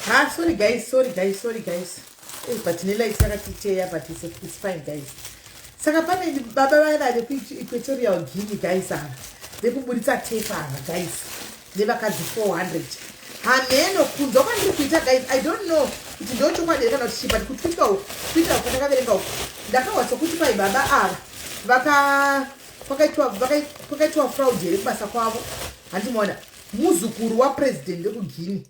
Ha, sorry guys, sorry guys, sorry guys. Hey, but ne light yakatiteya, but it's fine guys. Saka pane baba vaya vave kuEquatorial Guinea guys ava vekuburitsa tape ava guys nevakadzi 400 hameno kunzwa kwandiri kuita guys, I don't know kuti ndo chokwadi here kana kuti chii, but kutwitter uku, twitter uku kwandakaverenga uku ndakahwa sokuti kwai baba ava vaka kwakaitwa fraud here kubasa kwavo, handimaona muzukuru wapresident wekuGuinea,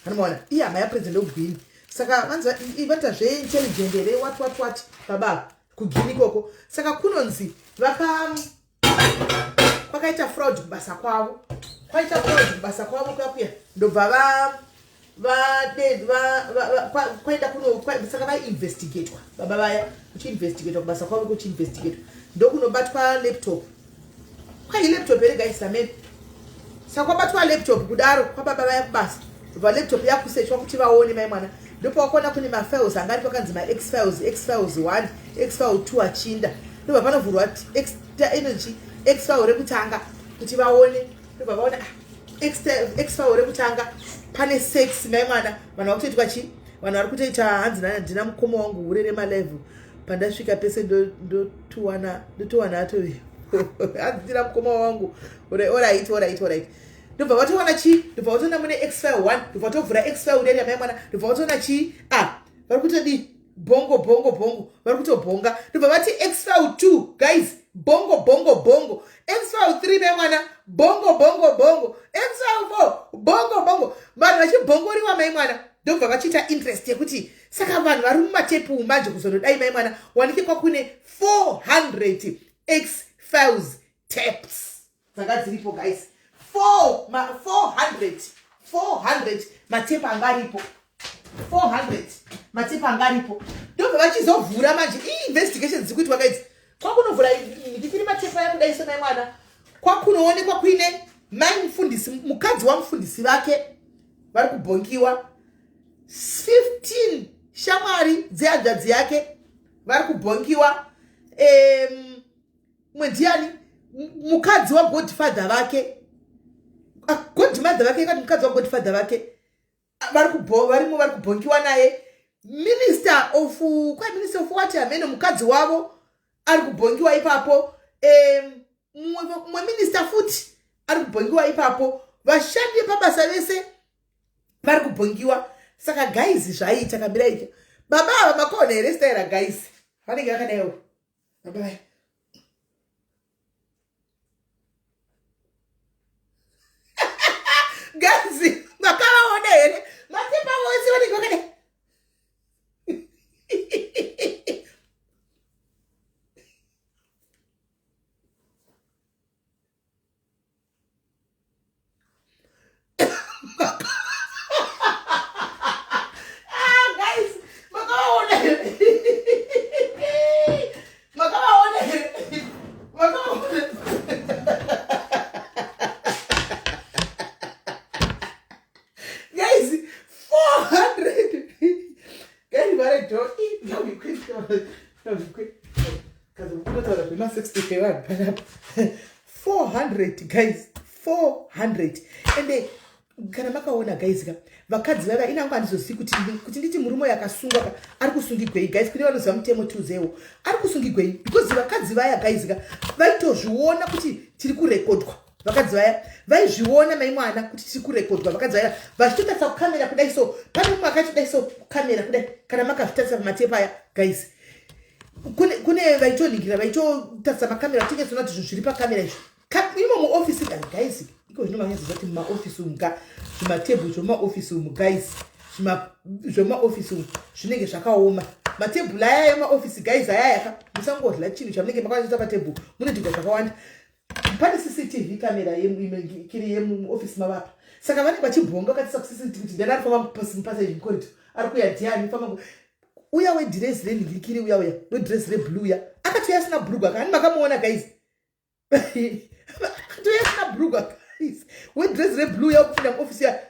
handimaona ihama yapresident wekuGuinea, saka vanzi vanoita zveintelligent here, what what what, baba kuGuinea ikoko, saka kunonzi vaka kwakaita fraud kubasa kwavo, kwaita fraud kubasa kwavo kuya kuya, ndobva va kwaenda kuno, saka vainvestigatwa baba vaya, kuchiinvestigatwa kubasa kwavo, kuchiinvestigatwa ndokunobatwa laptop. Kwai laptop here guys? Amen. Saka kwabatwa laptop kudaro kwababa vaya kubasa, bva laptop yakusechwa kuti vaone mai mwana, ndopawakaona kune mafiles anga ari pakanzi max files, x files 1, x file 2 achinda, ndobva panovhurwa x inochi x file rekutanga kuti vaone, ndobva vaona, ah, x file rekutanga pane sex mai mwana, vanhu vakutoitwa chi, vanhu vari kutoita hanzi nana ndina mukoma wangu hure remalevel, pandasvika pese ndotowana atove hanzi ndina mukoma wangu. Alright, alright, alright. Ndobva vatowana chii? Ndobva vatoona mune x file 1, ndobva vatovhura x file reri yamai mwana, ndobva vatoona chii? Ah, vari kutodii? Bongo bongo bongo, vari kutobhonga. Ndobva vati x file 2 guys, bongo bongo bongo, x file 3 mai mwana, bongo bongo bongo, x file 4 bongo bongo, vanhu vachibhongoriwa mai mwana. Ndobva vachiita interest yekuti saka vanhu vari mumatepu manje kuzonodai mai mwana, wanike kwakune 400 x files tapes dzanga dziripo guys, 4 ma 400 400 matepu anga aripo, 400 matepu anga aripo. Ndobva vachizovhura manje, iinvestigation dziri kuitwa kaidzi, kwakunovhura ndikiri matepu aya kudai semai mwana, kwakunoonekwa kuine mai mufundisi, mukadzi wamufundisi vake vari kubhongiwa, 15 shamwari dzehanzvadzi yake vari kubhongiwa, mumwe ndiani, mukadzi wagodfather vake, godmother vake, kati mukadzi wagodfather vake varimo vari kubhongiwa naye, minister of kwa minister of what amene, mukadzi wavo ari kubhongiwa ipapo, mumwe minister futi ari kubhongiwa ipapo, vashandi vepabasa vese vari kubhongiwa. Saka guys, zvaiita kambira icho, baba ava makaona here staira guys? Vanenge vakadaiwo baba vaya. Guys, makavaona here matepa vose vanenge vakadai? Ah, guys, makavaona here? Makavaona here? Makavaona guys? 400 guys, varedo kutotaura zvema60 pevanhu panapa. 400 guys, 400. Ende kana makaona guys ka, vakadzi vava inangu handizozivi kuti nditi murume uyo akasungwa ka, ari kusungigwei guys? Kune vanoziva mutemo, tiuzewo ari kusungigwei, because vakadzi vaya guys ka vaitozviona kuti tiri kurekodwa. Vakadzi vaya vaizviona mai mwana kuti tiri kurekodwa. Vakadzi vaya vachitotarisa kukamera kudai, so pane mumwe akachidai so kukamera kudai. Kana makazvitarisa pamatepa aya guys, kune vaitoningira, vaitotarisa makamera, kutengesona kuti zvinhu zviri pakamera izvi imo muofisi guys. Iko zvino manyazoziva kuti mumaofisi umu ka, zvimatebhuru zvemumaofisi umu guys, zvemumaofisi umu zvinenge zvakaoma. Matebhuru aya emaofisi guys ayaya ka, musangodla chinhu chamunenge makwanisa patebhuru, munodyika zvakawanda. Pane CCTV camera kiri yemuofisi mavapa, saka vanenge vachibhonga vakatisa kuCCTV kuti ndiani ari famba mupassage, mucorridor, ari kuya ndiani famba, uya wedhirezi renhirikiri, uya uya wedhirezi reblue, uya akatouya asina bhurugwa kani, makamuona guys? Akatouya asina bhurugwa guys, wedhirezi reblue uya kupinda muofisi ya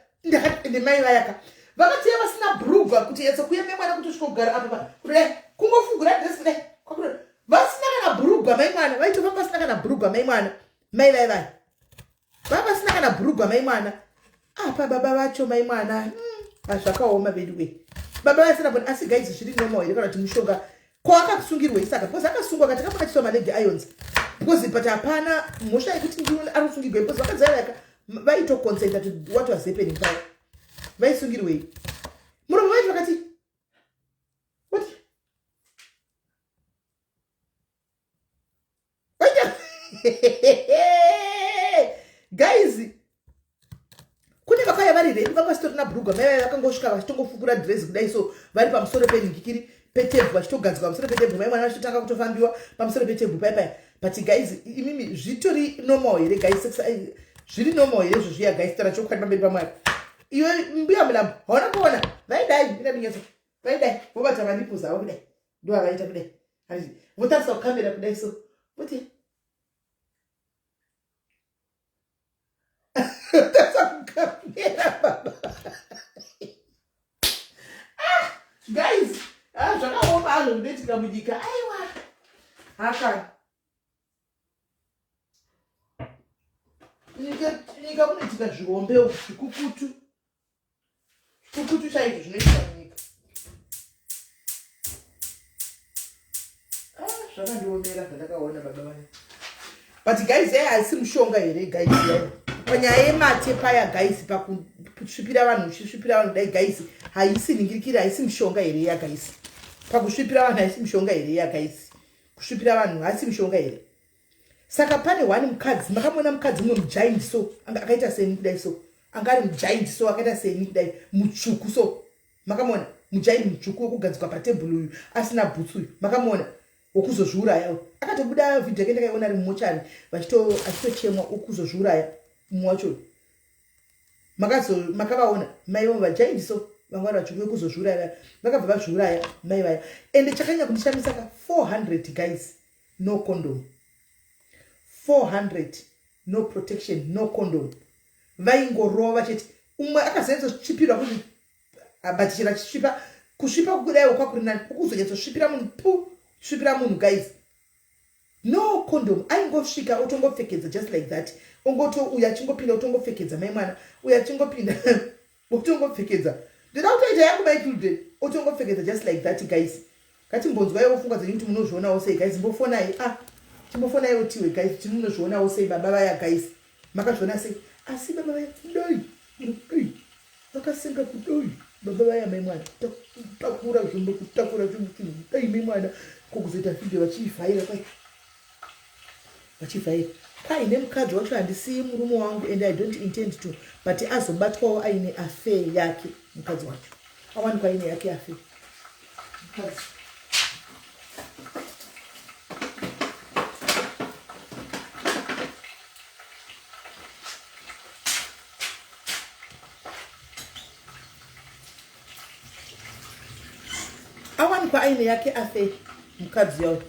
ndemai vayaka, vakatouya vasina bhurugwa kuti yatsa kuya mai mwana, kuti usvika kugara apa kudai, kungofugura dhirezi kudai, vasina kana bhurugwa mai mwana, vaitofamba vasina kana bhurugwa mai mwana, mai vai vai vava vasina kana bhurugwa mai mwana. Apa baba vacho mai mwana. Ah, zvakaoma veduwe baba vasina boni asi guys zviri normal here kana kuti mushonga ko akasungirwei saka because akasungwa kati akabatiswa maleg irons because but hapana mhosva yekuti ndione ari kusungirwei because vakadzi vaya vaitoconsenta to what was happening paya vaisungirwei muromo vaiti vakati what guys kune vakauya vari ready vanga vasitorina bhurugwa mai vaya vakangosvika vachitongofukura dress kudai so vari pamusoro penhikikiri petebhu vachitogadzikwa pamusoro petebhu mai mwana vachitotanga kutofambiwa pamusoro petebhu paya paya but guys imimi zvitori normal here guys eh, zviri normal here izvo zviya guys tara chokwadi pamberi pamwari iwe mbuya mulambo hauna kuona vaidai ina minyatso vaidai vobata manipuza avo kudai ndovavaita kudai handiti votarisa kukamera kudai so voti tarisa kukamera baba ah, guys ah, zvakaoma hazvo zvinoitika munyika aiwa haka nyika munoitika zvihombe zvikukutu Kukutu chaizvo zvinoitika munyika. Ah, zvakandiomera zvandakaona baba vaya. But guys, yaya haisi mushonga here guys yaya. Panyaya yemate paya guys pakusvipira vanhu uchisvipira vanhu dai guys haisi ningirikiri haisi mushonga here ya guys. Pakusvipira vanhu haisi mushonga here ya guys. Kusvipira vanhu haisi mushonga here. Saka pane one mukadzi makamuona mukadzi mumwe mugiant so anga akaita seni kudai so anga ari mugiant so akaita seni kudai mutsvuku so makamuona mugiant mutsvuku wekugadzikwa patebhuru uyu asina bhutsu uyu makamuona wokuzozviuraya uyu akatobuda vhidhiyo yake ndakaiona ari mumochari achitochemwa wokuzozviuraya mumwe wacho uyu makazo makavaona mai vavo vajaindi so vanga vari vatsvuku vekuzozviuraya vaya vakabva vazviuraya mai vaya ende chakanyanya kundishamisa ka 400 guys no condom 400 no protection no condom vaingorova chete umwe akazonyatsosvipirwa kuti but chero achisvipa kusvipa kudaiwo kwakuri nani kukuzonyatsosvipira munhu pu svipira munhu guys no condom aingosvika otongopfekedza just like that ongoto uyo achingopinda otongopfekedza mai mwana uyo achingopinda otongopfekedza ndoda kutoita yangu mai children otongopfekedza just like that guys ngatimbonzwaiwo pfungwa dzenyu kuti munozvionawo sei guys mbofonai ah chimbofonaiwo tiwe guys kuti munozvionawo sei baba vaya guys makazviona sei asi baba vaya kudai kudai vakasenga kudai baba vaya mai mwana kutakura zvombo kutakura zvombo kudai mai mwana ko kuzoita vhidhiyo vachiivhaira kwai vachivhaira paine mukadzi wacho handisiyi murume wangu and i don't intend to but azobatwawo aine affair yake mukadzi wacho awanikwa aine yake affair mukadzi awanikwa aine yake affair mukadzi yawo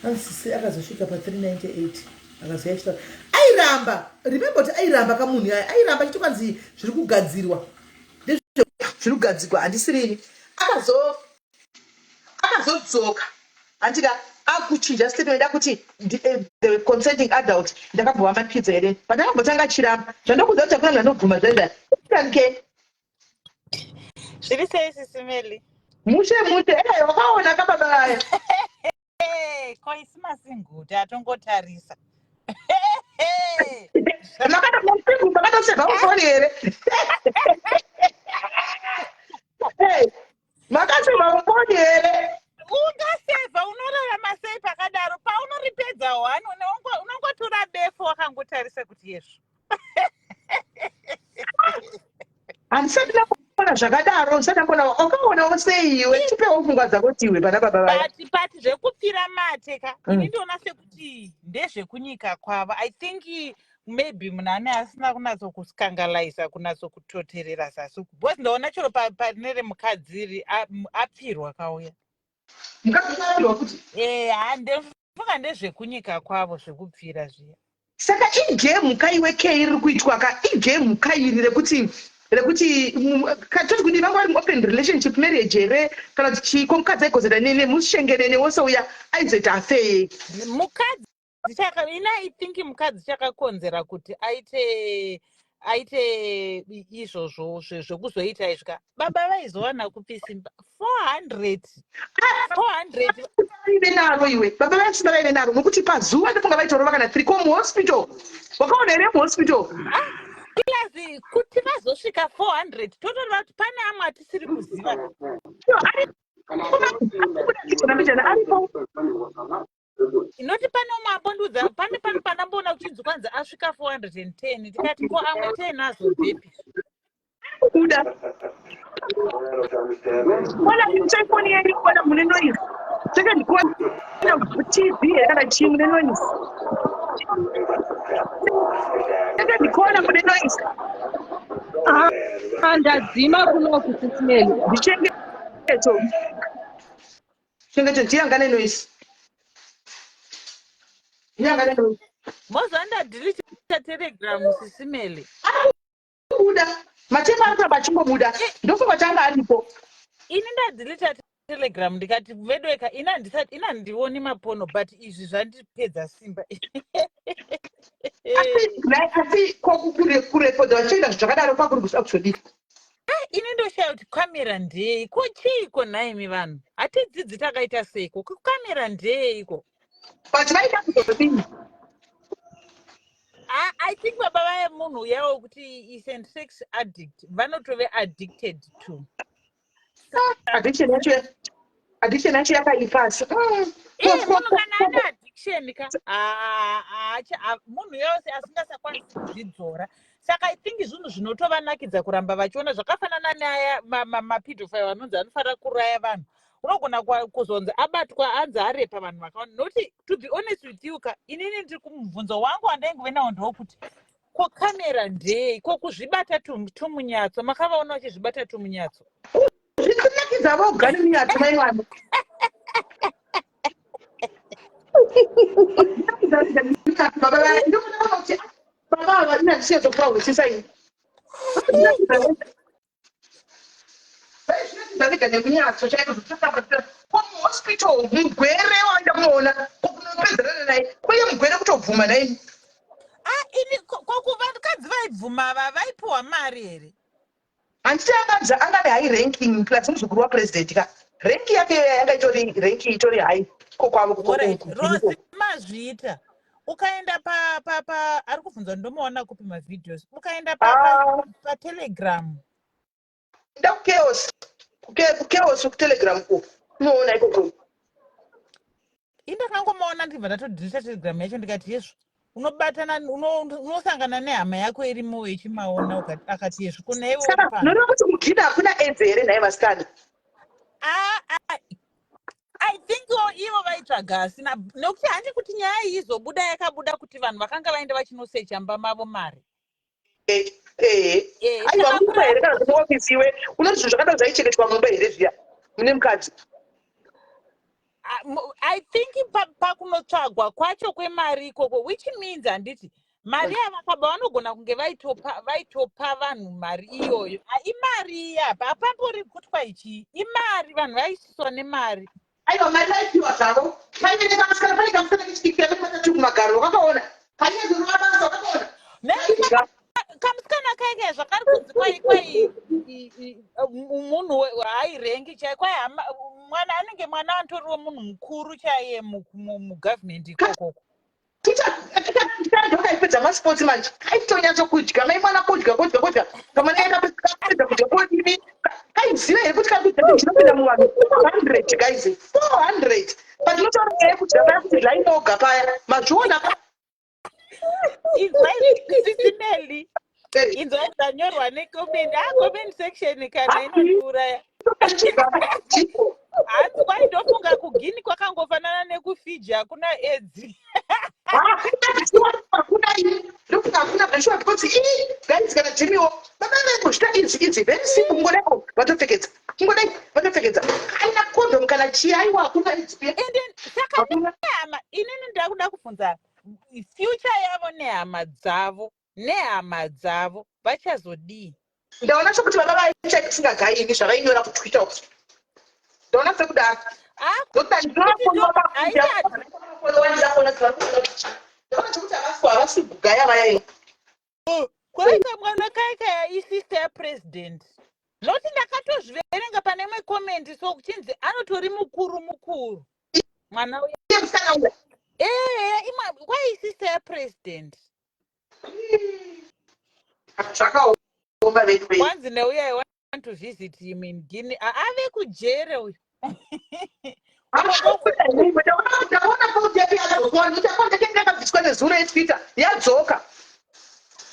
Sisi akazosvika pa 398 akazouya achitaura airamba remember kuti airamba kamunhu yaya airamba achiti kwanzi zviri kugadzirwa zviri kugadzirwa handisirini akazo akazodzoka handika akuchinja statement akuti eh, the consenting adult ndakambovamanikidza here but akambotanga achiramba zvandokuudza kuti hakuna munhu anobvuma zvaizva ke Zviri sei sisi Meli? Mushe mushe, eh wakaona ka baba vaya. Eh, ko isi masinguti atongotarisa. Makata masinguti makatoseva mufoni here? Hey, makaseva mufoni here? Ungaseva unorarama sei pakadaro? Paunoripedza one unongotura befu wakangotarisa kuti yezvo. Handisati ndakuona zvakadaro, ndisati ndamboona. Wakaonawo sei iwe? Tipewo pfungwa dzako tiwe pana baba vaya. But but zvekupfira mate ka ini ndoona sekuti ndezvekunyika kwavo. I think maybe munhu ane asina kunatso kuskangalaiza kunatso kutoterera zasi uku because ndaona chero pane remukadzi iri apfirwa kauya. Mukadzi apfirwa futi? Eh, handefunga ndezvekunyika kwavo zvekupfira zviya. Saka igame ka iwe Kay riri kuitwa ka igame ka iri rekuti rekuti toti kudii vanga vari muopen relationship marriage here kana kuti chii ko mukadzi aigozoita nemushengenene wose uya aizoita affair yei mukadzi chaka ini i think mukadzi chakakonzera kuti aite Aite izvozvo zvekuzoita izvi ka, baba vaizowana kupi simba? 400, 400. Vaive naro iwe. Baba vasimba vaive naro, nokuti pazuva ndofunga vaitorova kana 3. Ko muhospital wakaona here? Muhospital. Plus kuti vazosvika 400, totoreva kuti pane amwe atisiri kuziva. Mbijana mbijana aripo. Inoti pane umwe ambondiudza, pane pandamboona kuchinzi kwanzi asvika 410. Ndikati, ko amwe 10 azobvepi? Kubuda kona ifoni yenyu, kona mune noise. Second kona TV here kana chii mune noise? Second kona mune noise. Ah, ndadzima kunoku, Sis Melly. Ndichengeto, chengeto ndiyanga nenoise, ndiyanga nenoise. Moza ndadelete Telegram, Sis Melly. Kubuda matepa ari kuramba achingobuda, ndofunga changa aripo. Ini ndadelete Telegram, ndikati vedweka, ini handisati, ini handioni mapono, but izvi zvandipedza simba. Asi kurekodha vachienda zvinhu zvakadaro kwakuri kuda kuzodii? Ini ndoshaya kuti kamera ndei ko, chiiko nhaimi vanhu? Hatidzidzi, takaita seiko? Kamera ndeiko? But vaida kuzodii? I think baba vaye munhu uya wekuti is an sex addict, vanotove addicted to. Addiction yacho, addiction yacho yakaipa asi. Munhu kana ane addiction ka, munhu yose asingasakwanisi kuzvidzora. Saka I think zvinhu zvinotovanakidza kuramba vachiona, zvakafanana neaya mapedophile anonzi anofanira kuraya vanhu. Unogona kuzonzi abatwa, anzi arepa vanhu vakawanda. Nokuti to be honest with you ka, inini ndiri kumubvunzo wangu wandaingove nawo ndowokuti, ko kamera ndei? Ko kuzvibata tumunyatso? Makavaona vachizvibata tumunyatso? Zvikunakidza voga neminyatso, mai mwana. Baba vaya, ndokuona kuti baba ava ina ndisiyazokuvawisisa ini. Vaizvinakidza vega neminyatso chaiko. Ko muhospital mugwere waenda kunoona, ko kunopedzerana naye kweye mugwere kutobvuma naini? Ah, ini ko kuvakadzi vaibvuma ava vaipiwa mari here? Handiti anganzi angane high ranking, plus muzukuru wapresident ka. Rank yake iyoyo yanga itori rank itori high ko kwavo. Alright, Rose, mazviita. Ukaenda pa pa pa ari kubvunza ndomaona kupi mavideos. Ukaenda pa paTelegram. Nda kuchaos, kuchaos kuTelegram ko, unoona ikoko. Indakangomaona, ndibva ndatodelete Telegram yacho. Ndikati yezvo, unobatana, unosangana nehama yako irimo ichimaona, akati yezvo, kuna iwe uri Saka pano. Noreva kuti kuGuinea hakuna AIDS here nhai vasikana? Ah, ah, I think ivo vaitsvaga asina, nokuti handi kuti nyaya iyi izobuda, yakabuda kuti vanhu vakanga vaenda vachinosecha mba mavo mari. Ehe. Aiwa, saka mumba here kana kuti muofisi? Iwe unoti zvinhu zvakadaro zvaichengetwa mumba here zviya mune mukadzi? Ah, I think pakunotsvagwa kwacho kwemari ikoko, which means handiti mari yavakaba vanogona kunge vaitopa vanhu mari iyoyo. Ah, imari iyapa, hapambori kutwa ichii, imari, vanhu vaisiswa nemari. Aiwa, mari vaipiwa zvavo. Paine nekamusikana, pane kamusikana kechidiki kane matatu kumagaro, wakakaona kanyazorova basa, wakakaona? Kaidya. Kamusikana kaike zvakari kunzi kwai munhu hairengi chai, kwai mwana anenge mwana anotoriwo munhu mukuru chaiye mugovernment ikokoko. Ndokaipedza masports manje, kaitonyatso kudya mai mwana, kudya, kudya, kudya. Kamwana yakapedza kudya kodini? Kaiziva here kuti kakudya chinopinda muvanhu 400 guys, 400? Patinotaura nyaya yekudya paya, kuti zvaimoga paya, mazviona pa? Inzwai, Sis Melly. Inzwai zvanyorwa necomment, comment section kana inondiuraya. Hanzi kwai ndofunga kuGuinea kwakangofanana nekuFiji, hakuna AIDS. Hakuna, ini ndofunga hakuna zveshuwa, because ii guys, kana dziriwo baba vaingozvita izvi izvi, very simple, kungodai vatopfekedza, kungodai vatopfekedza, aina condom kana chii. Aiwa, hakuna AIDS kuya. And then saka Hakuna. Nehama, inini ndakuda kubvunza future yavo nehama dzavo, nehama dzavo vachazodii? Ndaona sekuti baba vaichaisingagaini zvavainyora kuTwitter uko, ndaona sekudaro. Ah, nokuti Aita- ndinoona sekuti havasi kugaya vaya. Kwaita mwana kaya kaya isister yapresident. Noti ndakatozviverenga pane imwe comment, so kuchinzi anotori mukuru mukuru mwana uya. Iye musikana uya. Ee, imwe kwai sister yapresident. Zvakaoma vedu. Kwanzi neuya, "I want to visit him in Guinea." Ave kujere uyu. Ndaona post yake yadzoka, ndakabviswa nezuro yeTwitter, yadzoka.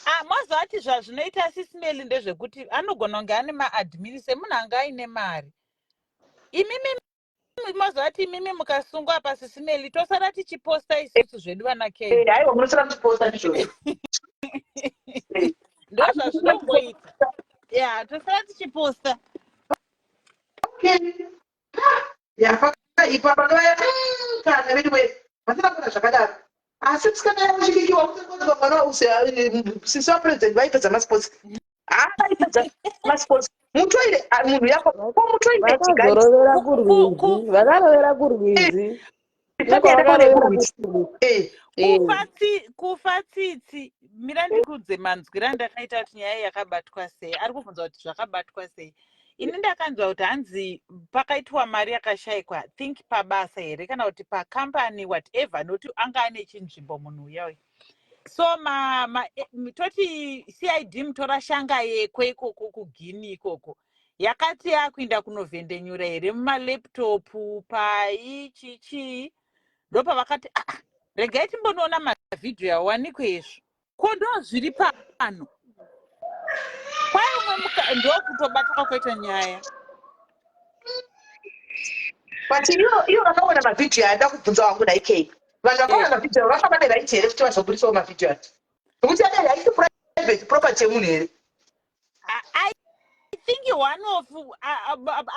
Ah, mazati zvazvinoita, Sis Melly, ndezvekuti anogona kunge ane maadmin, semunhu anga aine mari. Imimi mazati imimi mukasungwa pa, Sis Melly, tosara tichiposta isusu zvedu vana K. Haiwa, munosara muchiposta, ndizvozvo. Ndo zvazvinongoita ya, tosara tichiposta. Okay, yafakaipa panovaya kana veduwe vasina kuona zvakadaro. Asi musikana yauchidikiwa kutongonzwa mwana sisi wapresident vaipedza masports, haaipedza masports mutoilet, munhu yako ko mutoilet, guys. Vakazorovera Ku- kurwizi, vakarovera kurwizi. Vakaenda kurwizi. Kufa tsitsi. Mira ndikudze manzwiro andakaita kuti nyaya yakabatwa sei. Ari kubvunza kuti zvakabatwa sei. Ini ndakanzwa kuti hanzi pakaitwa mari yakashayikwa, think pabasa here kana kuti pakambani, whatever, nokuti anga ane chinzvimbo munhu uya uyu. So toti CID mutora shanga yekwe ikoko kuGuinea ikoko, yakati yakuinda kunovhendenyura here mumalaptop pai chichii, ndopavakati, "Ah, regai timbonoona mavhidhiyo awanikwe izvo." Ko ndo zviri pano kwai umwe ndokutobatwa kwaita nyaya. But iyo vakaona mavhidhiyo aya, ndakubvunza wangu naikei, vanhu vakaona mavhidhiyo vakava neright here kuti vazobudisawo mavhidhiyo aya? Nokuti adai haisi private property yemunhu here? I think one of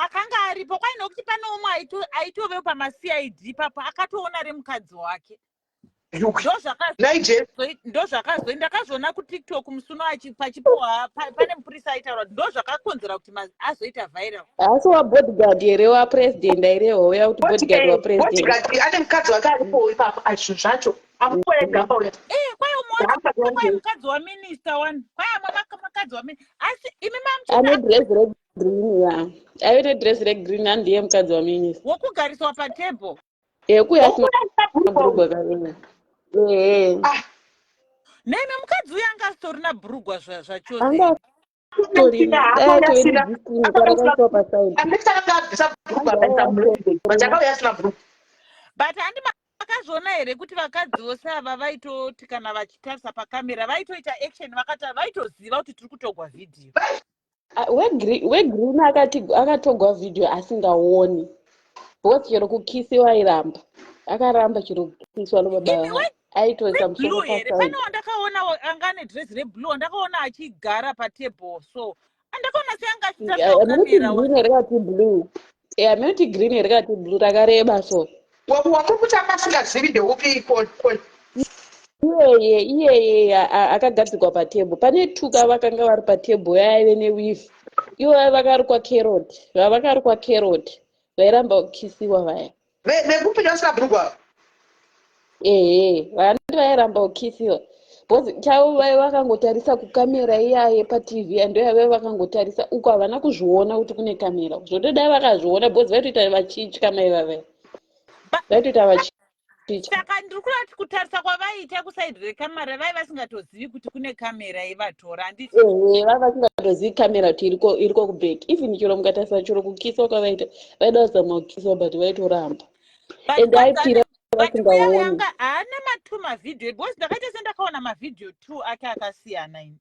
akanga aripo kwai, nokuti pane umwe aitove pamaCID papo akatoona remukadzi wake. Nigel. Ndo zvakazoi ndakazviona kuTikTok musuno pachipiwa pane mupurisa aitaura kuti ndo zvakakonzera kuti azoita viral. Asi wabodyguard here wapresident airewa uya kuti bodyguard wapresident? Bodyguard ane mukadzi wake aripowo ipapo. Azvinhu zvacho amukoegamba uya. Eh, kwai umwe wacho kwai mukadzi waminista wani, kwai amwe mukadzi waminista, asi imi Ane mamuchita dress regreen ya, aive nedress regreen, handiye mukadzi waminista. Wokugariswa patable. Yekuya asina bhurugwa kavena, ehe. Ah. Nene mukadzi uyu anga asitorina bhurugwa zvachose. Anga asitorina, dai atori disini karakaiswa paside. Anditi akanga abvisa bhurugwa akaisa mupresident, but akauya asina bhurugwa. But handi makazviona here kuti vakadzi vose ava vaitoti kana vachitarisa pakamera vaitoita action, vakati vaitoziva kuti tiri kutogwa vhidhiyo? Ah, wegreen akati akatogwa vhidhiyo asingaoni, because chero kukisiwa airamba, akaramba chero kukiswa nobaba Imi vake, aitoisa musoro weblue here? paside. Pane wandakaona anga ane dress reblue, wandakaona achigara patable, so andakaona seanga achitarisa Aminoti kamera. Green rakati blue, aminoti green rakati blue rakareba so. Wakuri kuti anga asingazivi ndeupi kon? Iyeye, iyeye akagadzikwa patable pane tuka vakanga vari patable yaive neweave, ivo vaiva vakarukwa carrot, vavakarukwa carrot, vairamba kukisiwa vaya. Vekupinda vasina bhurugwa? Ehe, vanoti vairamba kukisiwa because chavo vaiva vakangotarisa kukamera iya yepatv, ando yavaiva vakangotarisa uko, havana kuzviona kuti kune kamera. Zvotodai vakazviona, because vaitoita vachitya, mai vavaya vaitoita vachitya. Saka ndiri kureva kuti kutarisa kwavaiita kuside rekamera, vai vasingatozivi kuti kune kamera ivatora, handiti? Ehe, vava vasingatozivi kamera kuti iriko kuback. Even chero mukatarisa, chero kukiswa kwavaita, vaida kuzama kukiswa but vaitoramba. But And kwanzi aipira but uya vasingaoni. yanga haana matu mavhidhiyo, because ndakaita sendakaona mavhidhiyo two ake akasiyana ini.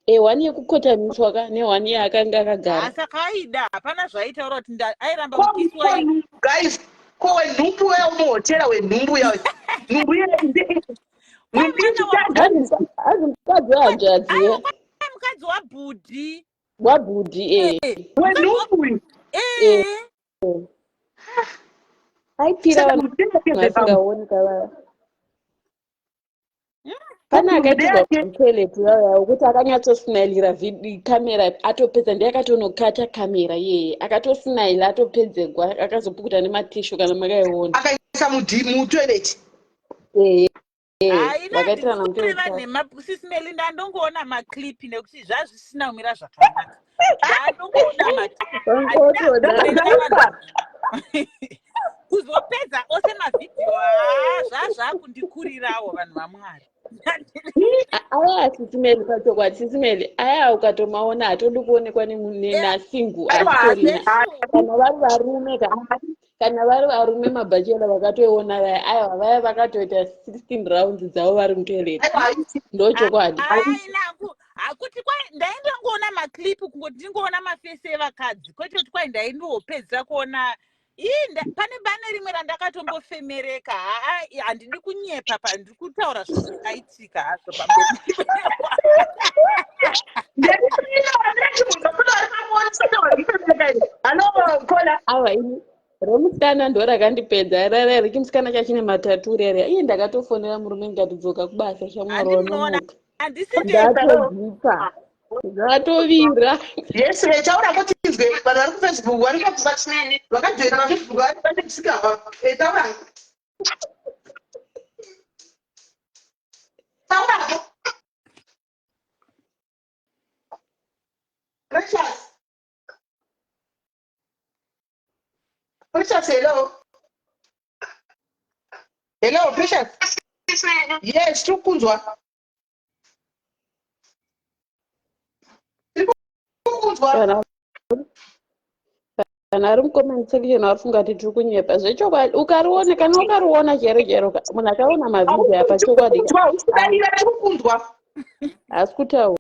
E, one yekukotamiswa ka neone yaakanga akagara. Saka aida, hapana zvaaitaura kuti airamba kukiswa. Guys, ko wenhumbu uya umuhotera, wenhumbu uya, nhumbu iya, nhumbu Hanzi mukadzi wehanzvadzi. Aiwa, kwai mukadzi wabhudhi. Wabhudhi, e. Wenhumbu uyu. Ee. Aipira Saka vanhu nhumbu vasingaoni kavaya. Pane akaitirwa mutoilet yaya wekuti akanyatsosmailira kamera atopedza, ndiye akatonokata kamera iyeye, akatosmaila atopedzegwa, akazopukuta nematishu, kana makaiona. Akaisa mutoilet. Ehe. Haina Vakaitirana handisi kureva mutoilet. nhema Sisi Melinda, andongoona maclip nekuti zvazvisina kumira zvakanaka. Ndandongoona maclip. Vangotoda. Handina kuzopedza ose mavhidhiyo, haa, zvazvakundikurirawo, vanhu vaMwari. Aya, Sisi Meli, pachokwadi, Sisi Meli, aya ukatomaona hatodi kuonekwa nasingu asitorina. Kana vari varume ka, kana vari varume mabachelor vakatoiona vaya, aiwa, vaya vakatoita 16 rounds dzavo vari mutoilet, ndochokwadi. Ainaku hakuti kwai ndaindangoona maclip, kungoti ndingoona mafesi evakadzi, kwete kuti kwai ndaindopedzisa kuona. Ii, pane rimwe randakatombofemereka. Haa, handidi kunyepa, ndiri kutaura zvinhu zvakaitika hazvo pamberi. Hello, Kola. Aiwa, ini remusikana ndo rakandipedza, rara rechimusikana chachine matatu rere. Iye ndakatofonera murume ndikati, "Dzoka kubasa, shamwari." Handi munoona. Wanonoka. Handisi ndega. Ndatodzipa, zvatovira. Yes, taura kutinzwe. Vanhu vari kuFacebook, vari vakajoina paFacebook, vari vanekusika. Taura. Taura. Precious. Precious, hello. Hello, Precious. Yes, tiri kukunzwa. Tiri kukunzwa. Kana ari mucomment section vari funga kuti tiri kunyepa. Zvechokwadi ukariona, kana ukariona chero chero, munhu akaona mavhidhiyo apa, chokwadi. Kunzwa, usikudarira, tiri kukunzwa. Haasi kutaura.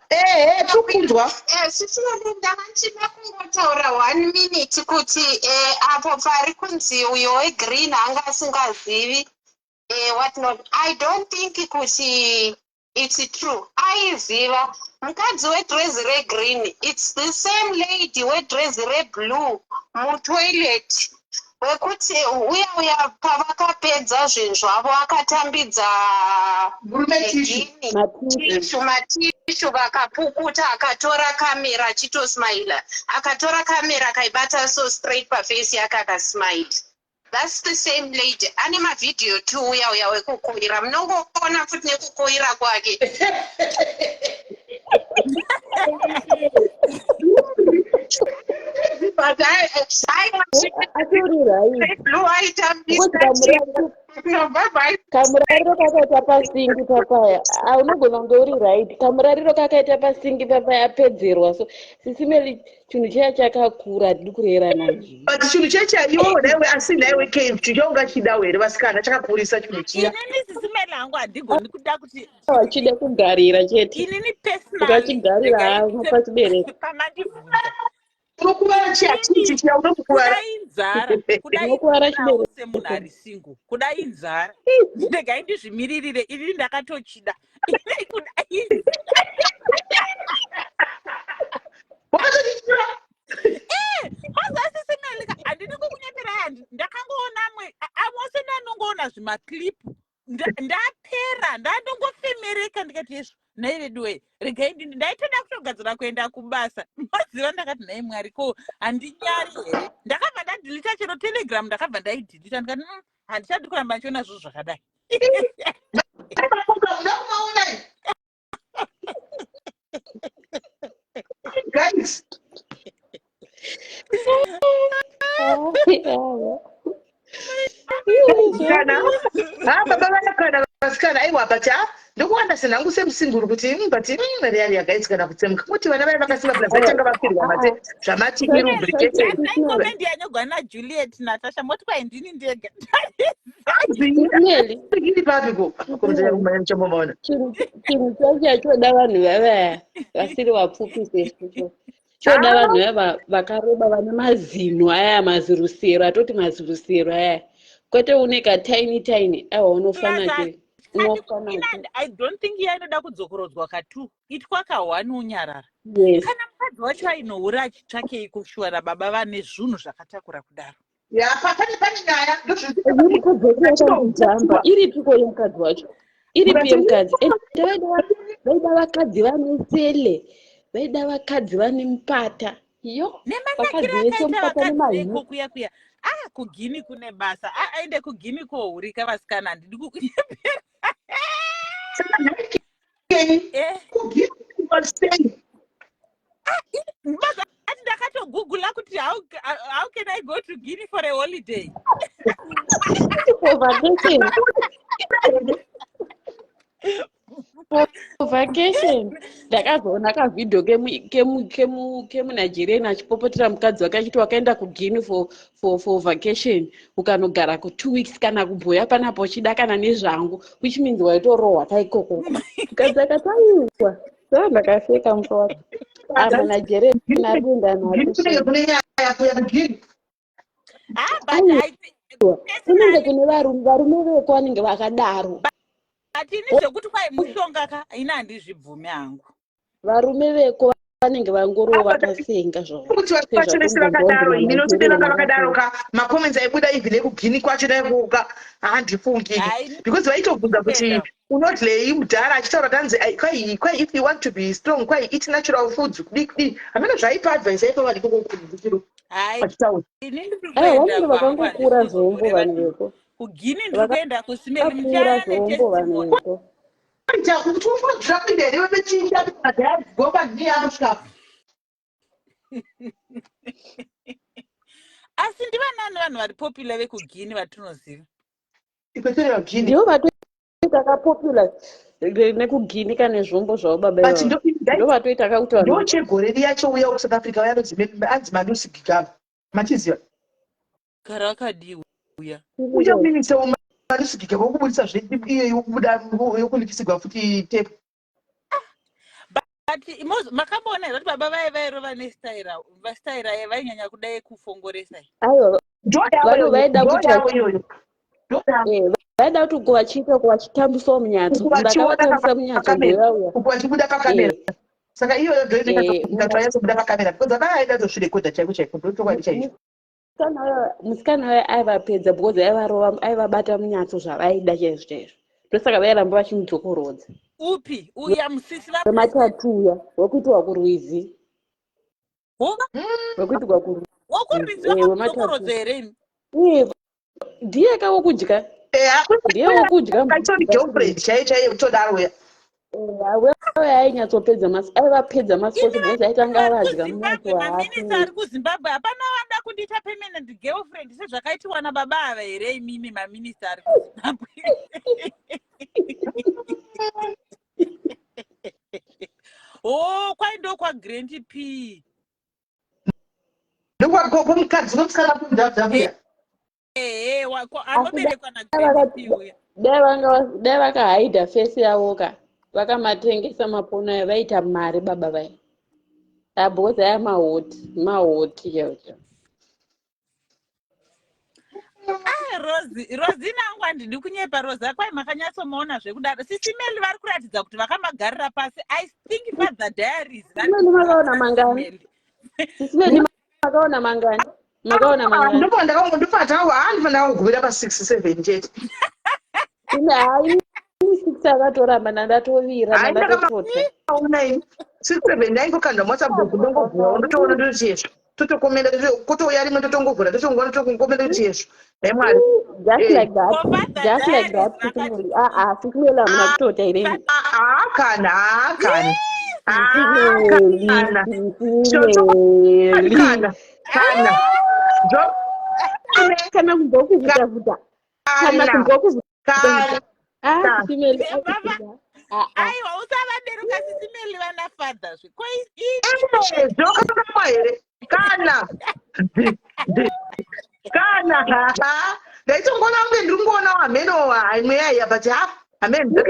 Ehe, tiri kukunzwa. Sisi Melinda, ndachida kungotaura one minute kuti apo pari kunzi uyo wegreen anga asingazivi, what not, I don't think kuti it's true aiziva. Mukadzi wedrezi regreen, it's the same lady wedrezi reblue mutoilet, wekuti uya uya pavakapedza zvinhu zvavo akatambidza murume tissue. Gini. Matissue. Tissue, matissue, vakapukuta, akatora kamera achitosmaila, akatora kamera akaibata so straight paface yake, akasmaila. That's the same lady ane mavhidhiyo tu, uya uya wekukoira, munongoona futi nekukoira kwake. But Atori right. Blue aitambisa. Because kamurariro kakaita pasingi papaya, ah, unogona kunge uri right. Kamurariro kakaita pasingi papaya, apedzerwa. So, Sisi Meli, chinhu chiya chakakura, hatidi kurera nazvo. But chinhu checha iwewo nhaiwe, asi nhaiwe cave, chinhu chaungachidawo here, vasikana? Chakakurisa chinhu chiya. Inini, Sisi Meli, hangu handigoni kuda kuti Vachida kugarira chete. Inini personally, Ukachigarira havo pachibereko. pamandibvunza, Unokuvara chiya, chichi chiya, unokuvara. Kuda inzara, kuda Unokuvara inzarawo chibereko. semunhu ari single, kuda inzara. Regai ndizvimiririre, inini ndakatochida. Inini kuda inzara. Wakatochichira. Maza, Sisi Melika, handidi kukunyeperai, ndakangoona mwe avose, ndanongoona zvimaclip, ndapera, ndandongofemereka, ndikati, "Yezvo, nhai veduwe, regai ndaitoda kutogadzira kuenda kubasa." Maziva, ndakati, "Nhai Mwari, ko handinyari here?" Ndakabva ndadeleta chero Telegram, ndakabva ndaideleta, ndikati, Handichadi kuramba ndichiona zvinhu zvakadai." Ndakumaona, guys. Kana ha baba vaya, vasikana, aiwa, but ha, ndokuwanda senhangu semusinguru kuti but reari yagaisi kana kutsemuka kuti vana vaya vakasimba plus vachanga vapirwa mate zvamati ilubricated. Comment yanyogwa naJuliet Natasha, moti kwai ndini ndega. Meli, Iri papiko muchambomaona. Chinhu chacho chachoda vanhu vavaya vasiri vapfupi sesu. Choda vanhu vaya vakareba, vane mazino aya, mazirusero, atoti mazirusero aya, kwete une katiny tiny. Aiwa, unofana che, unofana che. I don't think iya inoda kudzokorodzwa ka2, itwa ka1, unyarara. Yes. Kana mukadzi wacho ainohura achitsvakei kushuwa nababa vane zvinhu zvakatakura kudaro? Ya, pane nyaya. Mukadzi wacho yakandijamba. Iripiko yemukadzi wacho? Iripi yemukadzi? Ende vaida vakadzi vane sele, vaida vakadzi vane mupata yo. Nemanakiro Vakadzi vese akaita mupata vakadzi nemahiri. veko kuya kuya, ah. KuGuinea kune basa. Ah, aende kuGuinea kohurika vasikana, handidi kukunyepera. Saka nhai, kuGuinea sei? Basa ati ndakatogoogle kuti how can I go to Guinea for a holiday? For vacation. For vacation. Ndakazoona kavhidhio kemuNigerian achipopotera mukadzi wake achiti wakaenda kuGuinea for vacation, ukanogara ku2 weeks, kana kubhoya panapo uchida kana nezvangu, which means waitorohwa kaikokoko. Mukadzi akati aiwa, saa ndakaseka musi wacho. AmaNigerian ari kuenda. Guinea kunenge kune nyaya kuya kuGuinea. Ah, but I think Kunenge kune varume, varume veko vanenge vakadaro. But ini zvekuti kwai mushonga ka, ini handizvibvumi hangu. Varume veko vanenge vangorova pasenga zvavo. Kuti vacho vese vakadaro, ini noti vanga vakadaro ka, macomments aibuda even ekuGuinea kwacho naikuka, handifungiki. Hai, because vaitobvunza kuti Kuenda. Unodlei mudhara achitaura tanzi kwai if you want to be strong, kwai eat natural foods, kudii kudii, hameno zvaipa advice aipa vanhu ikoko kundiro. Hai, Achitaura. Ini ndiri Aiwa, kuenda vanenge kwangu, vakangokura handisi zombo kuzoreva. vanhu veko. KuGuinea ndiri kuenda kusimeli. Vakakura Muchaya zombo vanhu netestimony. veko. Ita kuti ufungira kuenda here vechinja madhaya gomba anosvika. Asi ndivanani vanhu vari popular vekuGuinea vatinoziva? Equatorial Guinea. Ndivo vatoita kapopular nekuGuinea kane zvombo zvavo baba But ivavo. ndo Ndo vatoita kakuti vanhu ndo chegore riya chouya kuSouth Africa vaya, anzi Malusi Gigaba, machiziva? Gara akadii uya? Uya minista Malusi Gigaba wokubudisa zve iye yokubuda yokulikisigwa futi tape. But makamboona here kuti baba vaya vairova nestaira, vastaira vainyanya kudai kufongoresa? Aiwa. Ndo Vanhu vaida ndo kuti yavo iyoyo, ndo yavo. Vaida kuti kuvachiita kuvachitambisawo munyatso. Uku vachiona Ndakavatambisa munyatso. pakamera. Ndoyauya. Uku vachibuda pakamera. Saka iyoyo ndo inoita pakamera because vaya aida tozvirekodha chaiko chaiko, ndo chokwadi chaicho. Musikana uyo aivapedza because aivarova, aivabata munyatso zvavaida chaizvo chaizvo. Ndosaka vairamba vachimudzokorodza. Upi uya musisi? Wematatu uya wekuitiwa kurwizi. Wekuitirwa kurwizi. Wokurwizi? Wematatu. Vakamudzokorodza here imi? Ndiye ka wokudya. Ndiye wokudya. Kaitori girlfriend chaiyo chaiyo kutodaro uya. Wewe ainyatsopedza aivapedza masports because aitanga Vari avadya kuZimbabwe, munyatso. maminista ari kuZimbabwe, hapana vada kundiita permanent girlfriend sezvakaitiwa nababa ava here imimi, maminista ari kuZimbabwe? O, kwai ndo kwaGrant P. Ndokwamukadzi wemusikana kundabva. Ehe, anoberekwa naGrant P uya. Dai vakahaidha face yavo ka, vakamatengesa mapono ayo, vaita mari baba vaya, because aya mahoti mahoti chaivo chaivo. Ah, Rosi, Rosi nangu, handidi kunyepa. Rosi, kwai makanyatsomaona zvekudaro. Sisi Meli vari kuratidza kuti vakamagarira pasi. I think Father Diaries vari Meli makaona kuratidza mangani? Meli. Sisi Meli makaona mangani? Makaona mangani? Ndopandakangogumira ndakangogumira pa6 7 chete. Ine hai, 6 akatoramba, nandatovira. Hai, Nandatotota. Ona ini 6 7 ndaingokanda WhatsApp group, ndongovhura, ndotoona, ndototi yezvo, totokomenda, kotouya rimwe, totongovhura, totongoona, totongokomenda, toti yezvo, dai Mwari. Just like that. For Father Just like Diaries that. vakati Sisi Meli, ah ah, Sisi Meli, hamuna kutota here? Haa kana, haa kana, haa kana. Sisi Meli. Kana kana. Kana kubva kuvhutavuta, kana Kana kubva kuvhuta. Kana. Ah, Sisi Meli. Baba. Ah ah. Aiwa, usavaderuka Sisi Meli, vana father zve ko Zvokangamwa here? Kana kana, ha, ndaitongoona kunge ndiri kungoona hameno imwe yaiya, but ha, hameno.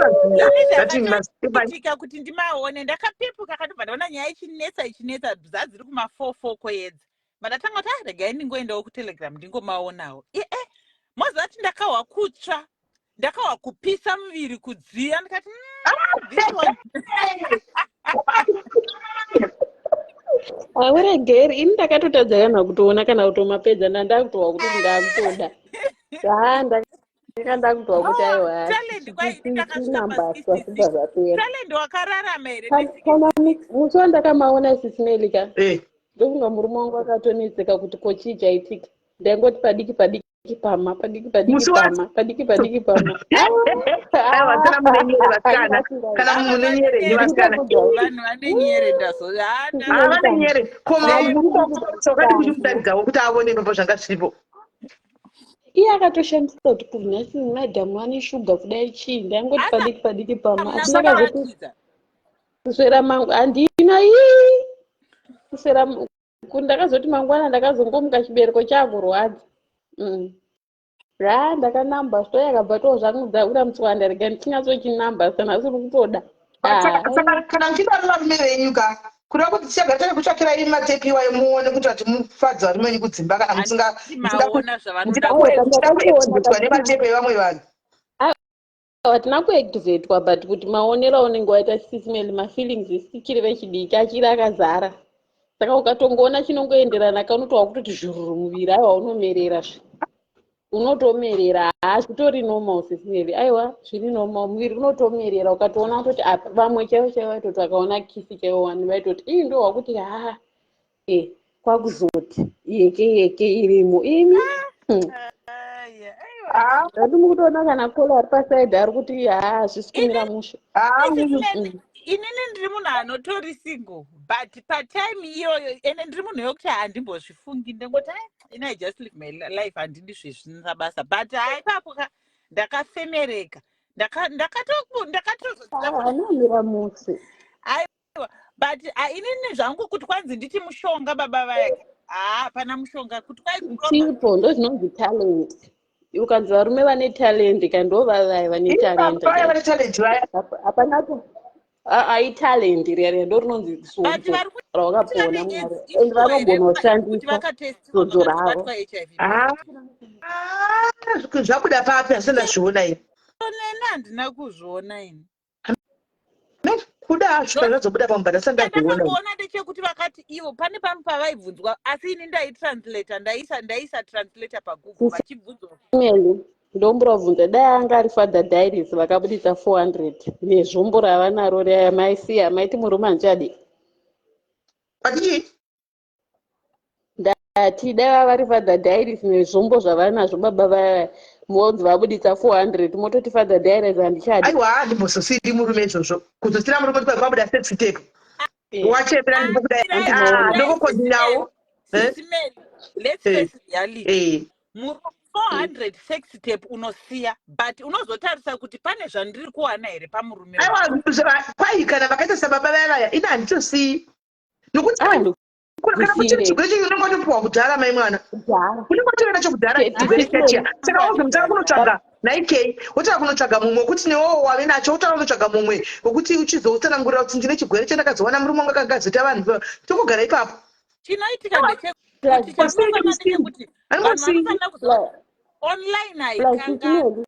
Itika kuti ndimaone, ndakapepuka katobva ndaona nyaya ichinetsa, ichinetsa, zadziri kuma4 4 koedza. Mandatanga kuti, ah, regai ndingoendawo kuTelegram ndingomaonawo. Ee, moziva kuti ndakahwa kutsva, ndakahwa kupisa muviri, kudziya, ndikati, this one." Auregeri, ini ndakatotadza kana kutoona kana kutomapedza, ndandakutohwa kuti ndakutoda, ha, ndaka ndakutohwa kuti aiwa. Talent, kwai ini ndakasvika Chinambaswa pa66. zvibva zvapera. Talent, wakararama here? Kana musi wandakamaona, Sisi Melika, Eh, ndokunga murume wangu akatonetseka kuti ko chii chaitika. Ndaingoti padiki padiki pama, padiki padiki Musi wacho. pama, padiki padiki pama. Aiwa, kana mune nyere vasikana, kana Ava mune nyere vane ine vasikana. Vanhu vane nyere ndazo. Ah, vane nyere. Ko wakati kuchimutaridzawo kuti aone ipapo zvanga zviripo? Iye akatoshamisa kuti kunhasi madhamu vane shuga kudai chii. Ndaingoti padiki padiki pama. Asi ndakazoti kuswera mangu handina ii kuswera ndakazoti mangwana ndakazongomuka chibereko chakurwadza. Ha, ndakanamba sto yakabva tozvangudza ura mutswanda, rega ndichinyatsochinamba sana asiri kutoda. Saka kana muchida varume venyu ka, kureva kuti tichagara takakutsvakirai matepi iwayo muone kuti vati mufadze varume venyu kudzimba, kana musinga Maona zvavanoda. Muchida kuactivatwa nematepi evamwe vanhu. Hatina kuactivatwa, but kuti maonero aunenge waita sisimeli, mafeelings isichiri vechidiki achiri akazara, saka ukatongoona chinongoenderana kaunotova kutoti zhururu muviri, aiwa, unomerera zve, unotomerera. Haa, zvitori normal, sisimeli, aiwa, zviri normal. Muviri unotomerera ukatoona kutoti apa vamwe chaivo chaivo vaitoti vakaona kiss chaivo wani vaitoti ii ndo wakuti haa e kwakuzoti yeke yeke irimo imi. Ah, Ndati mukutoona kana kola ari paside ari kuti haa, hazvisi kumira mushe. Ah, Inini ndiri munhu anotori single, but patime iyoyo ende ndiri munhu wekuti handimbozvifungi, ndingoti, "Ai, ini I just live my life, handidi zvezvisina basa." But hai, ipapo ka ndakafemereka. Ndakatozodzidza kuti Anomira mushe. Aiwa, but inini zvangu kuti kwanzi nditi mushonga baba vaya, haa, hapana mushonga kuti kwai kuromba. Chipo ndo zvinonzi talent. Ukanzi varume vane talent ka, ndo vavaya vane talent. Vaya vane talent vaya. Hapana ai talent riya riya ndo rinonzi But zodzo vari kuti rawakapiwa vane naMwari AIDS and ishuwa here vanogona kuti kushandisa vakatestiwa zodzo ravo. vakabatwa HIV? Ah, zvabuda papi? Handisati ndazviona ini. Neni handina kuzviona ini. Kuda svika zvazobuda pamubhadha, ndisati ndazviona. Chandakangoona ndechekuti vakati ivo pane pamwe pavaibvunzwa, asi ini ndaitranslata, ndaisa translator paGoogle vachibvunzwa. Meli, ndombura bvunza, dai anga ari Father Diaries vakabudisa 400 nezvombo ravanaro riya, maisiya maiti murume handichadi? Atichii? Ndati dai vava vari Father Diaries nezvombo zvavanazvo baba vaya, monzi vabudisa 400, mototi Father Diaries handichadi? Aiwa, handimbozosiri murume izvozvo, kuzosira murume kuti kwabuda sex tape. Wachepera ndikudai ndokukoninawo. Sisimeli, let's face reality. Murume 400 sex tape unosiya, but unozotarisa kuti pane zvandiri kuwana here pamurume wangu. Aiwa, kwai kana vakaita sababa vaya vaya, ini handitosii nokuti Ah, kana kuchiri chigwere chinhu unenge watopiwa kudhara, mai mwana. Kudhara. Unenge watori nacho kudhara chigwere chachiya, saka wozomutanga kunotsvaga naikei, wotanga kunotsvaga mumwe wekuti newowo wave nacho, wotanga kunotsvaga mumwe wekuti uchizotsanangurira kuti ndine chigwere chandakazowana murume wangu akagazoita vanhu, tongogara ipapo. Chinoitika ndechekuti chamunofana ndechekuti vanhu Handingosii. vanofanira kuziva online Plus haikangani. Sisimeli,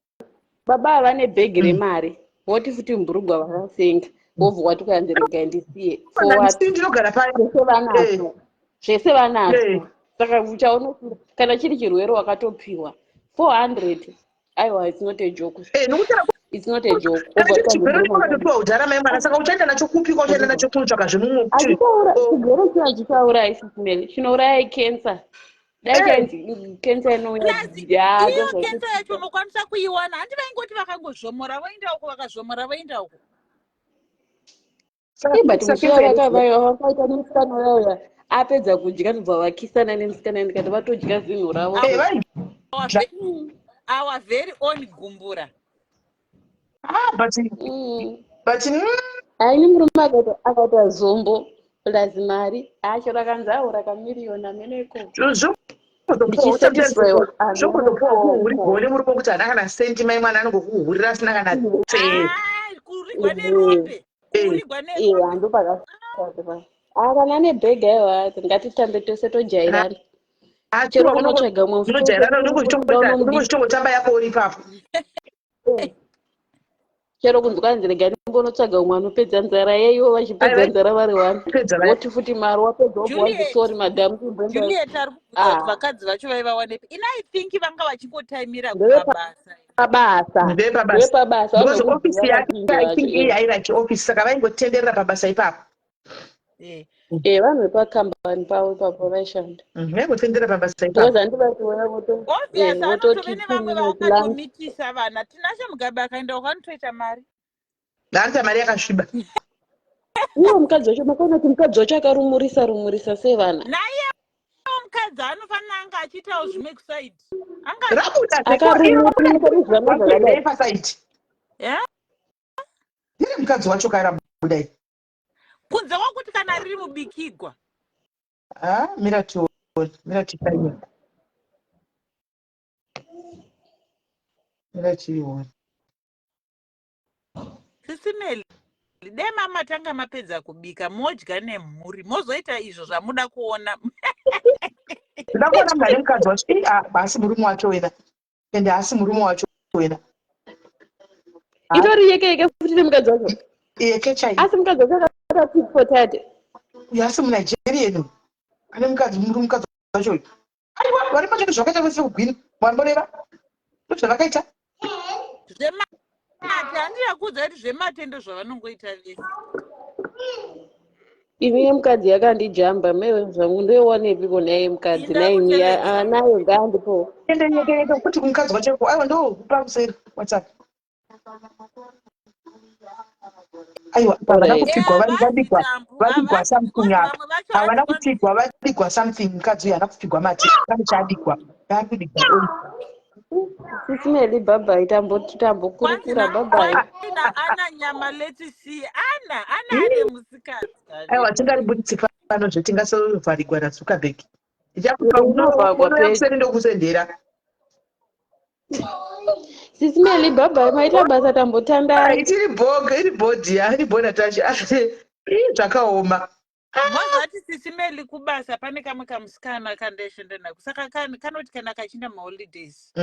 baba ava nebhegi remari, voti futi mburugwa vakasenga, vobva wati kuyanzi regai ndisiye. For what? Handisii, ndinogara paya. Zvese vanazvo, zvese vanazvo. Saka uchaona kana chiri chirwere wakatopiwa 400, aiwa, it's not a joke. Nokuti It's not a joke. Kana chiri chigwere unenge wakatopiwa kudhara, mai mwana, saka uchaenda nacho kupi? Kwauchaenda nacho kunotsvaga zvemumwe kuti Achichaura Oh. chigwere chino achichaurayi, Sisimeli, chinouraya icancer. Dai chainzi cancer inouya Plus, ya iyo cancer yacho unokwanisa kuiwana, handi vaingoti vakangozvomora voenda uko, vakazvomora voenda uko. But musi vakaita nemusikana uyauya, apedza kudya ndobva vakisana nemusikana, ndikati vatodya zinhu ravo. Our very own gumbura. Ah, but but Aini murume akaita zombo plus mari acho rakanzi aura kamiriyoni ameneko. Ndichisatisfywa. Zvokuzopuwa kuhurigwa nemurume wekuti haana kana sendi, mai mwana, anongokuhurira asina kana tse. Ah, kurigwa nerombe. Kurigwa nerombe. Hando pakasati ah, kana ane bhegi, aiwa, ngatitambe tose, tojairana. Chero kunotsvaga mumwe. Unojairana, unongozvitongotamba yako uri ipapo. Chero kunzi kwanzi rega ndimbonotsvaga umwe anopedza nzara yeiwo, vachipedza Aiwa. nzara vari one, Pedza vaya. woti futi mari wapedza, wobva wanzi Juliet. sorry madam, kumboenda. Juliet ari kubvunza kuti Ah. vakadzi vacho vaivawanepi. Ini I think vanga vachingotaimira kumabasa. Pabasa. Ndepabasa. Ndepabasa. Because vanokuziva ofisi yake vazhinji I think vacho. iyi hairaki ofisi, saka vaingotenderera pabasa ipapo. Eh. Eh, vanhu vepakambani pavo ipapo vaishanda. Vaingotendera pabasa ipapo. Because handivati vauya voto Obvious eh, anotove vototi nevamwe two minutes lunch. vaakatomitisa vana. Tinashe Mugabe akaenda uko anotoita mari. Ndaanoita mari yakasviba. Iwo mukadzi wacho makaona kuti mukadzi wacho akarumurisa rumurisa sevana. Naiyewo mukadzi anofanira anga achiitawo zvimwe kusaidi. Anga Rabuda Akarumurisa zvana zvakadai. pasaidi. Yeah? Ndine mukadzi wacho karabuda iyi. Kunze kwakuti kana riri mubikigwa. Ah, mira tione, mira tione. Mira tione. Sisi Melly, dai mamatanga mapedza kubika modya nemhuri mozoita izvo zvamuda kuona. Ndoda kuona munhu ane mukadzi wacho. Ii, ah, haasi murume wacho wena. Ende haasi murume wacho wena. Itori yeke yeke futi nemukadzi wacho. Yeke chaiyo. Asi mukadzi wacho akata tit for tat. Uyu asi muNigerian uyu. Ane mukadzi murume mukadzi wacho uyu. Aiwa, vari pacho zvakaita vese kugwina. Wamboreva. Ndozvavakaita. Zvemate handina kuudza kuti zvemate ndozvavanongoita vese. Ini yemukadzi yakandijamba maiwe zvangu ndoiwanepi ko nhai yemukadzi Inda nhaimi kuTelegram. anayo ngaandipo. Ende yeke yeke kuti kumukadzi wacho ko aiwa ndokupa kuseri WhatsApp. Aiwa havana Alright. kupfigwa Eh, vari havasi vadigwa tambu vadigwa havasi something because apa. vamwe vacho Havana hanzi kwanzi kupfigwa vadigwa something mukadzi uyu haana kupfigwa mate. Pane chaadigwa. Ari kudigwa. Sisi Melly bye bye kwanzi tambokurukura na bye bye. kwanzi na ana nyama let's see ana ana ane musikadzi Aiwa kani tingaribuditsi pano zve tingasovharigwa naZuckerberg. Unovhagwa Unouya page. kuseri ndokusendera. Sisi Melly bye bye maita basa tambotandara. Iri bho iri bhodhi ya iri bho Natasha. Ii zvakaoma. Mozati Sisi Melly kubasa pane kamwe kamusikana kandaishanda nako saka kanoti kana kachinda maholidays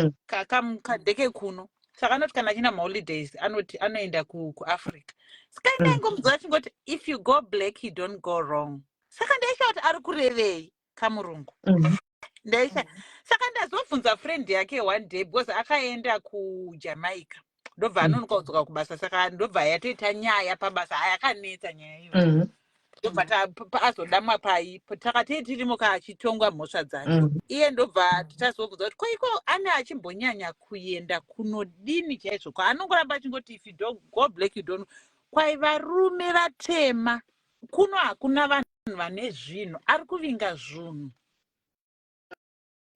kadheke kuno saka anoti kana achinda maholidays anoti anoenda kuAfrica saka ndaingomudza achingoti if you go black you don't go wrong saka ndaisha kuti ari kurevei kamurungu ndaisha saka ndazobvunza friend yake one day because akaenda kuJamaica ndobva anonoka kudzoka kubasa saka ndobva yatoita nyaya pabasa hayakanetsa nyaya iyoyo ndobva azodamwa pai takatei tirimo kaachitongwa mhosva dzake iye ndobva tazobvunza kuti koiko ane achimbonyanya kuenda kunodini chaizvo kwaanongoramba achingoti if you don't go black you don't kwai varume vatema kuno hakuna vanhu vane zvinhu ari kuvinga zvunhu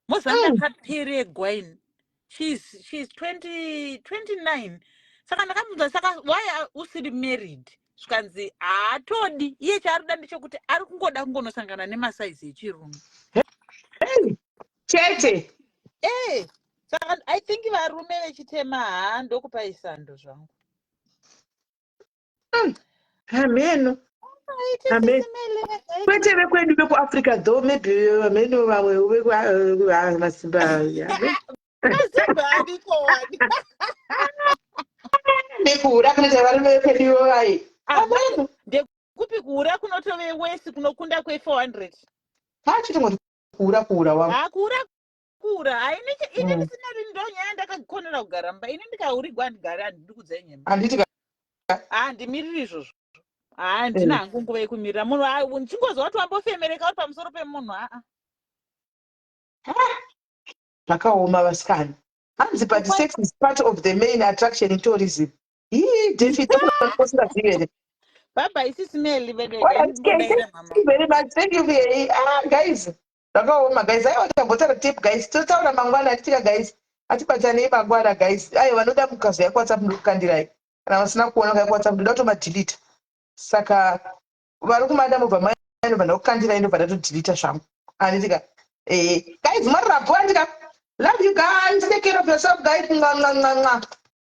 mozanga kaperegwa ini she's 20, 29 saka ndakamubvunza saka why usiri married zvikanzi haatodi iye chaari kuda ndechekuti ari kungoda kungonosangana nemasaizi echirume. Hey, chete. Eh, saka I think varume vechitema haa ndokupai sando zvangu. Hameno. Aiti Amen. Sisi Melly, aiti. Kwete vekwedu vekuAfrica though maybe hameno vamwe vekumasimba. Masimba ariko wani. Nekuhura kunoita varume vekwedu vai. Hameno. Ndekupi kuhura kunotove wesi kunokunda kwe400? Hachitongoti kuhura kuhura wangu. Haa kuhura kuhura haini ini ndisina ndo nyaya ndakakonera kugara mumba ini ndikahurigwa handigari handidi kudzai nyemba. Handiti ka Handimiriri izvozvo. Handina hangu nguva yekumirira munhu ndichingonzwa kuti wambofemereka uri pamusoro pemunhu aa. Zvakaoma vasikana. Hanzi but sex is part of the main attraction in tourism. Ii David usingazivi here? Baba isisi Melly vedu Alright, okay, ndinodaira mama. Thank you very much. Thank you for ah guys. Zvakaoma guys. Aiwa tambotaura tape guys. Totaura mangwana atitika guys. Atibatanei mangwana guys. Aiwa vanoda mukazo yako WhatsApp ndokukandirai. Kana vasina kuona kai WhatsApp ndoda kutomadelete. Saka vari kumada mobva mainobva ndakukandirai ndobva ndatodelete zvangu. Anditika. Eh guys marirapo andika. Love you guys. Take care of yourself guys. Mwa mwa mwa mwa.